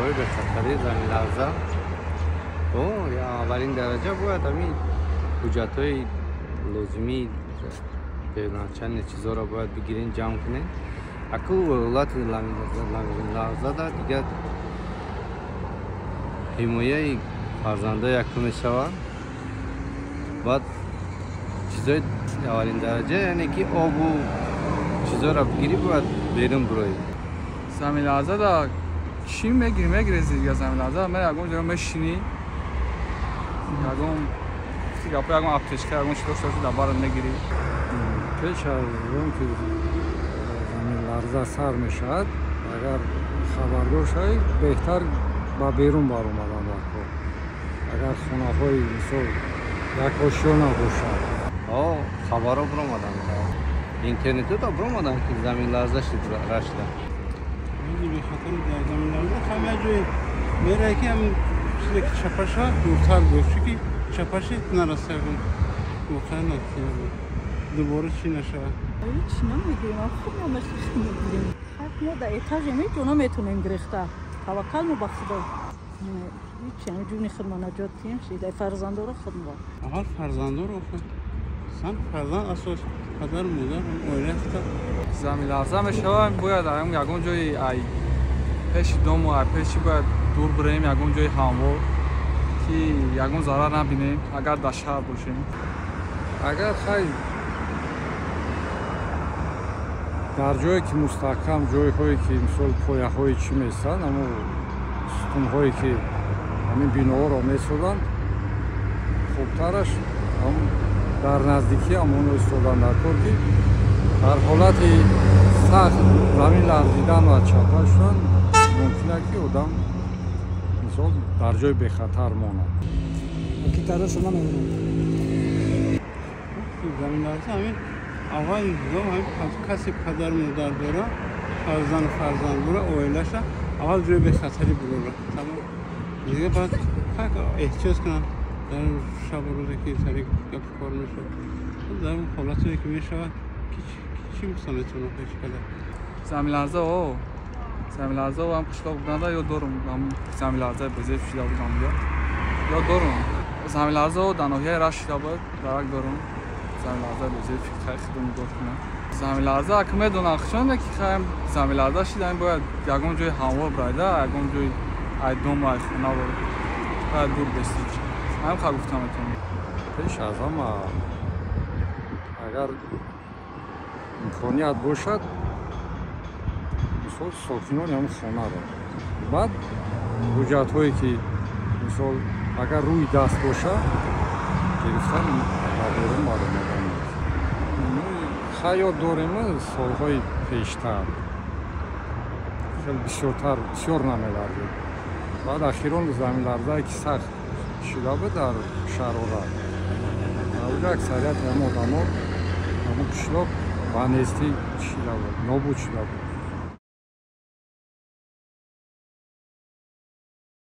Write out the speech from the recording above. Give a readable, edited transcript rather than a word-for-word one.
Барои бехатарии заминларза аввалин дараҷа бояд ҳамин ҳуҷҷатҳои лозимии чанд чизҳоро бояд бигирем, ҷамъ кунем. Аку ҳолати заминларзада дигар ҳимояи фарзандҳо якум мешавад. Баъд чизҳои аввалин дараҷа, яъне ки обу чизҳоро бигирӣ, бояд берун бироӣ. Заминларзада чӣ мегирӣ? Мегирези дигар заминларза, мера ягон ҷо мешинӣ, ягон гапо, ягон аптечка, ягон чиз дошта бошӣ, дар барат мегирӣ. Пеш аз он ки заминларза сар мешавад, агар хабардор шавӣ, беҳтар ба берун баромадан дар кор. Агар хонаҳои мисол як ошёна бошад. Хабарҳо биромаданд, интернетҳо биромаданд, ки заминларза шуд Рашта. Бехатари дар заминларза ҳам як ҷое мерае, ки ҳам чизе ки чапа шавад, дуртар буд, чунки чапаши нараса, воқеан натиҷа дубора чӣ нашавад. Ҳеч намегирем, хуб мегирем. Мо дар этажем, ҳеҷ ҷо наметонем гирехта. Таваккал мо ба Худо. Ҳеч ҷуни худмо наҷот диҳем, шидаи фарзандоро худмо. Аввал фарзандоро, сан фарзанд асос, падар, модар, оила. Заминларза мешавад, бояд ягон ҷои ай пеши дому ай пеши бояд дур бираем, ягон ҷои ҳамвор, ки ягон зарар набинем, агар дар шаҳр бошем. Агар хай дар ҷое ки мустаҳкам, ҷойҳое ки мисол пояҳои чӣ местанд, амо сутунҳое ки ҳамин биноҳоро месозанд, хубтараш дар наздикӣ ҳамоно истодан дар кор, ки дар ҳолати сахт замин ларзидан ва чапа шудан мумкин аст, ки одам мисол дар ҷои бехатар монад. Заминларза ҳамин аввал касе падар модар дора, фарзанду фарзанд дора, оилаша аввал ҷои бехатарӣ бурора. Тамом, дига баъд эҳтиёт кунанд дар шабу рӯзе ки сари гапи кор мешавад, дар он ҳолатое ки мешавад, чӣ гуфта метавонам ҳеҷ қадар. Заминларза, заминларза ҳам қишлоқ буданда ёд дорум, заминларза безеб шида будам, ёд дорум. Заминларза дар ноҳияи Рашт шида буд, дарак дорум. Заминларза безеб худо нигоҳ кунад. Заминларза ака медонам чунде ки хаем заминларза шида, бояд ягон ҷои ҳамвор барайда, ягон ҷои ай дому ай хона бояд дур бестӣ. Ҳамин қадр гуфта метавонам. Пеш аз ҳама агар имконият бошад, мисол сокинони ҳамин хонаро, баъд ҳуҷҷатҳое ки мисол агар рӯи даст бошад, гирифтан ба берун баромадан. Хаёт дорем, солҳои пештар хеле бисёртар бисёр намеларзид. Баъд ахирон заминларзае ки сахт шуда буд дар Шарора, ауҷо аксарияти ҳама одамо ҳамон қишлоқ ба нестӣ шида буд, нобуд шуда буд.